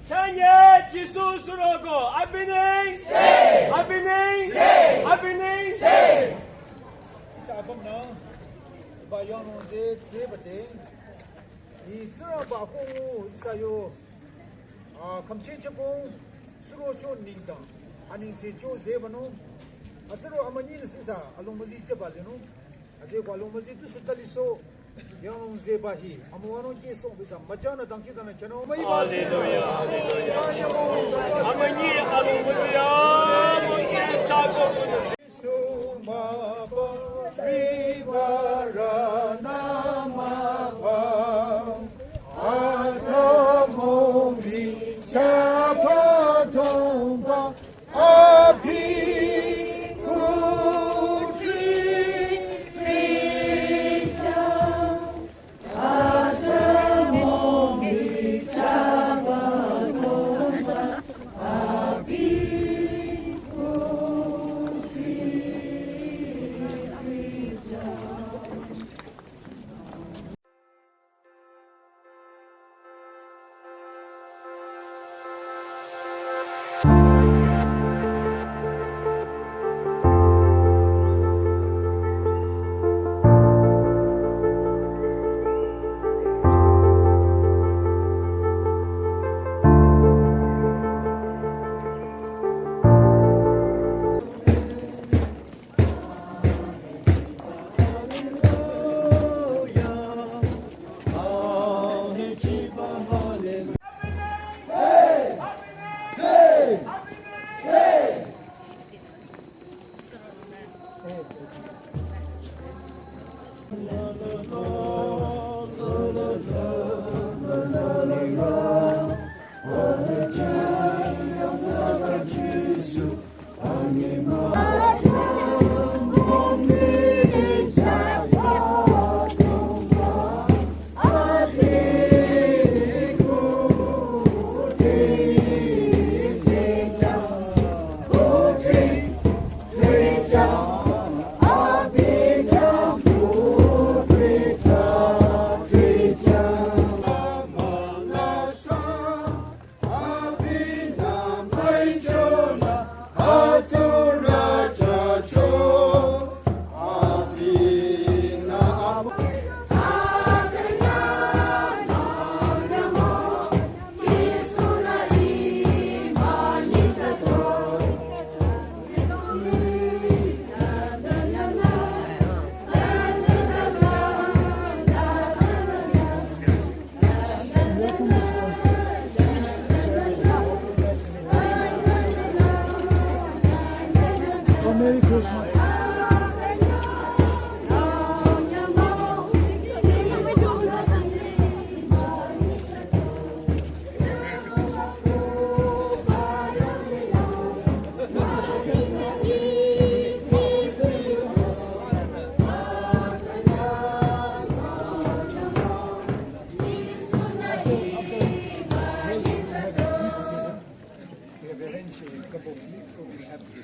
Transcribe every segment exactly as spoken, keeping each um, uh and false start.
Chanye Jisu surogo, abineng, abineng, abineng. Ihsa apümnü, ba yonung ze, ze bate. Ih Tsingrangba kong ihsa yo. Ah, khümcheh chepong, surocho nengdang, anengse cho zebanung. Atsüro amünyi nü sisa, alongmüzi cheba lenung. Atsü ko alongmüzi tu sutaliso, yonung zeba hi, amüwanung ke song bisa, müchanü dangkhidangnang khyünung. Hallelujah, hallelujah. Amünyi alongmüzi ya, amünyi sako.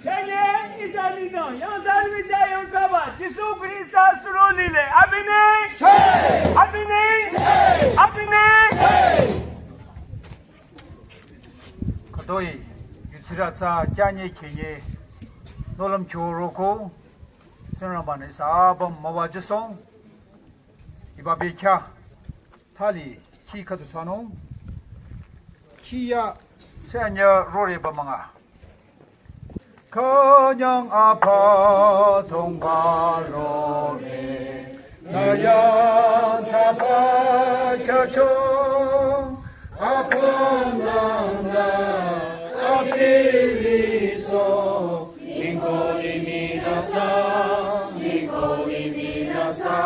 Kenya is a leader. Yang Zalmi Jai Yang Saba. Jisu Krista suro lile. Abineng. Abineng. Abineng. Khütoi, yutsirü tsü kyanyi khenyi, nohlüm kyo roko, Tsingrangba-nü ihsa apüm müwajüsohng, hiba bekhyah, thali, khi khüdu thsanung, khi ya, senya rore ba münga. Künyang apa tongba rore, nü yang saba kyacho, apa nang na, apili so, ningko imi nasa, ningko imi nasa,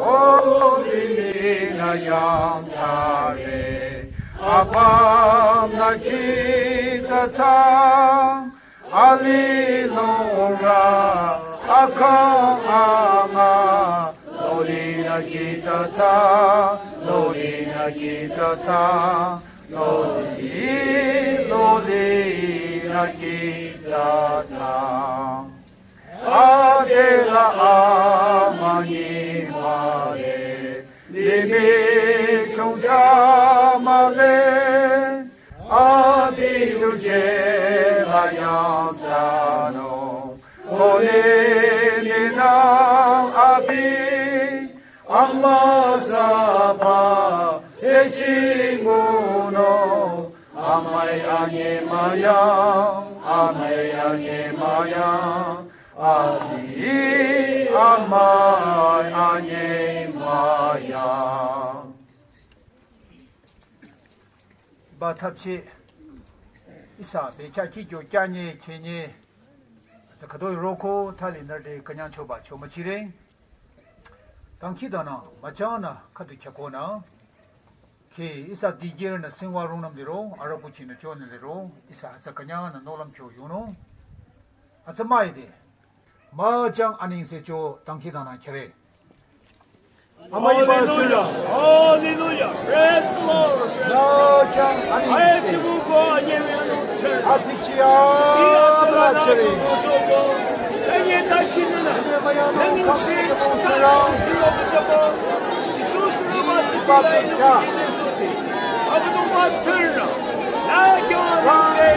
Holy Mina yang sare, apüm nü kihcha thsa, ali lora, akang anga, loli nü kihcha thsa, loli nü kihcha thsa, loli, loli nü kihcha thsa. Adela amünyi Limih chongcha male, abi yuje la yang tsano. Kole ninang abi, ama saba, hechinguno. Amai anye mayang, amai anye mayang, abi amai anye mayang. Ba thapchi, ihsa bekhyah kikyo kyanyi khenyi, tsü khütoi roko thali nührü te künyangchoba chomüchire. Dangkhidangnang müjangnü khüdu khyakona, khi ihsa dikehrünü singwa rungnüm liro, arüh kukhinü chonü liro, ihsa atsa künyangnü nohlüm kyo yonung. Atsa müide, müjang anengse cho dangkhidangnang khyare. Amai ba tsüra. Hallelujah. Praise the Lord. Müjang anengse. Achibuko anyemyano tsüra. Atichia la chere. Chanye tashinana. Anyemyano anengse. Tsüra. Tsüra. Yesu sürü ba tsüra. Abinung ba tsüra. Müjang anengse.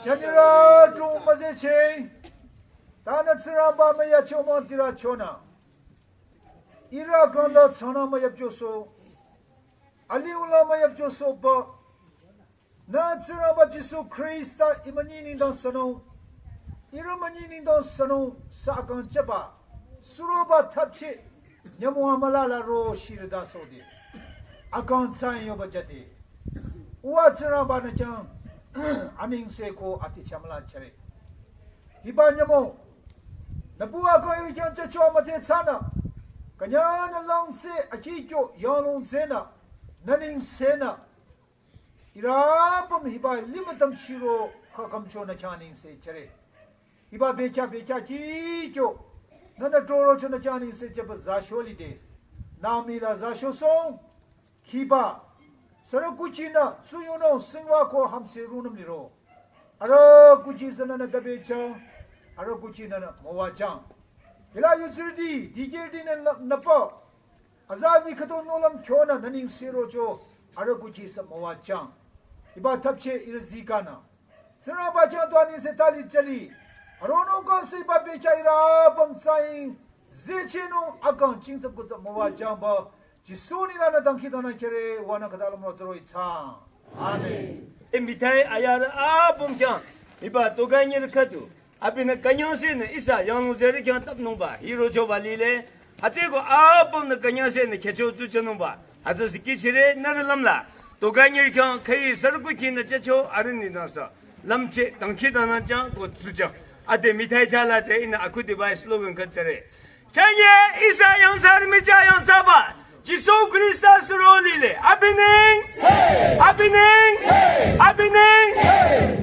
Janira tu müzeche. Tanü Tsingrangba müyachomang tira chonü. Ihrü kangla tsünü müyapchoso. Aliula müyapchosoba. Nü Tsingrangba Jisu Khrista i münyi nengdang sünung, ihrü münyi nengdang sünung sü akang chaba, suroba thapchi, nyümong amüla la ro shirüda sode. Akang tsang yoba jade. Uwa Tsingrangba nü khyang, anengse ko ati chamüla chare. Hiba nyümong, nüpu akang ihrü khyang chacho amüte tsünü, künyangnü langse akikyo yanglong tsenü, nü nengsenü, ihrü apüm hiba limütüm chiro khakamcho nü khyang anengse chare. Hiba bekhyah bekhyah kikyo, nünü troro cho nü khyang anengse chaba zasho lide. Nü amüi la zasho song, hiba. Sürü kuchinü, suyonung singwa ko hamse rungnüm liro. Arüh kuchi sününü dabe chang, arüh kuchinü müwa chang. Hila yutsürüti, dikehrütinü nüpa. Azazi khüto nohlüm kyonü nü nengse rocho, arüh kuchi sü müwa chang. Hiba thapchi ihrü zikanü. Tsingrangba khyang tu anengse thali chali. Aronung kangse hiba bekhyah ihrü apüm tsang, zechenung akang chingtsap kutsap müwa changba. Jisu nenglanü dangkhidangnang khyare, wanü khüta lümro tsüro itsang. Amen. E mithai ayarü apüm khyang, hiba tokanyirü khüdu. Abinü künyangsenü ihsa yanglong zerü khyang tapnungba, hirochoba lile. Hütsüko apümnü künyangsenü khyücho tsuchanungba. Hütsü sikichire nührü lümla. Tokanyirü khyang khüi sürü kukhinü chacho arüh nengdang sü. Lümcheh dangkhidangnang chang ko tsuchang. Ade mithai chala te ihnü akhudiba slogan khüchare. Chanye ihsa yangthsarü michah yangthsaba. Jisu Khrista suro lile. Abineng. Abineng. Abineng.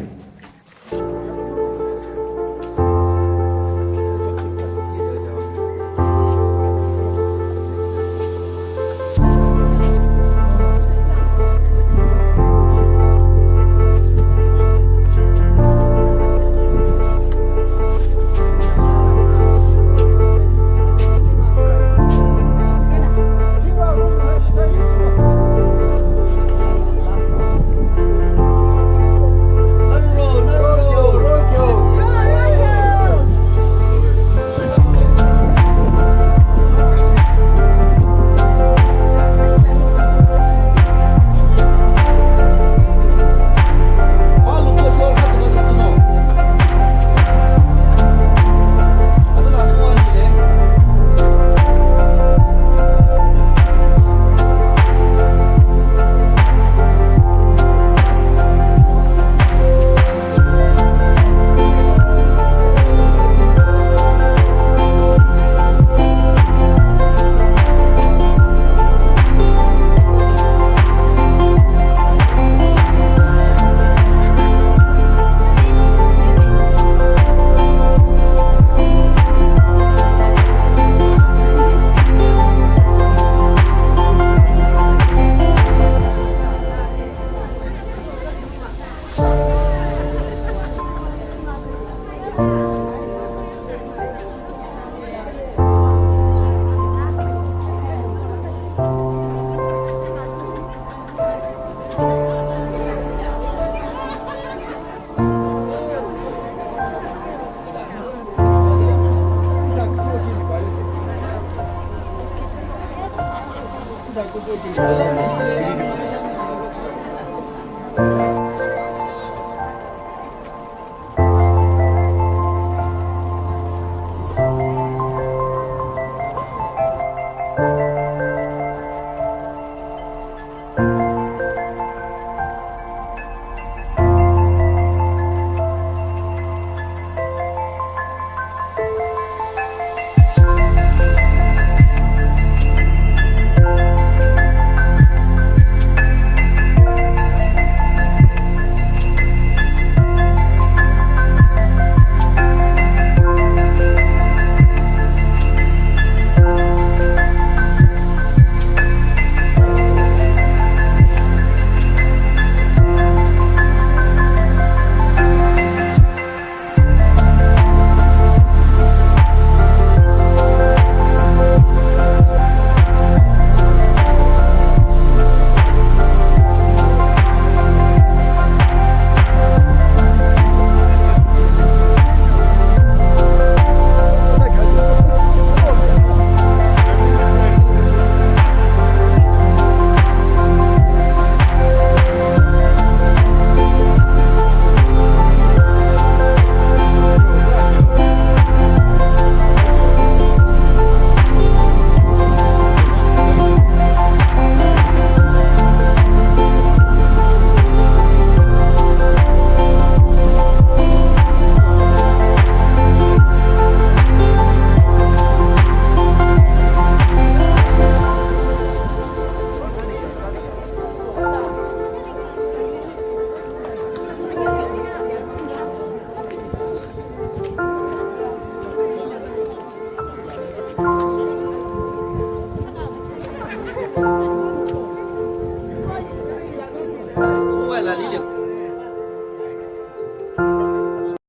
Hallelujah.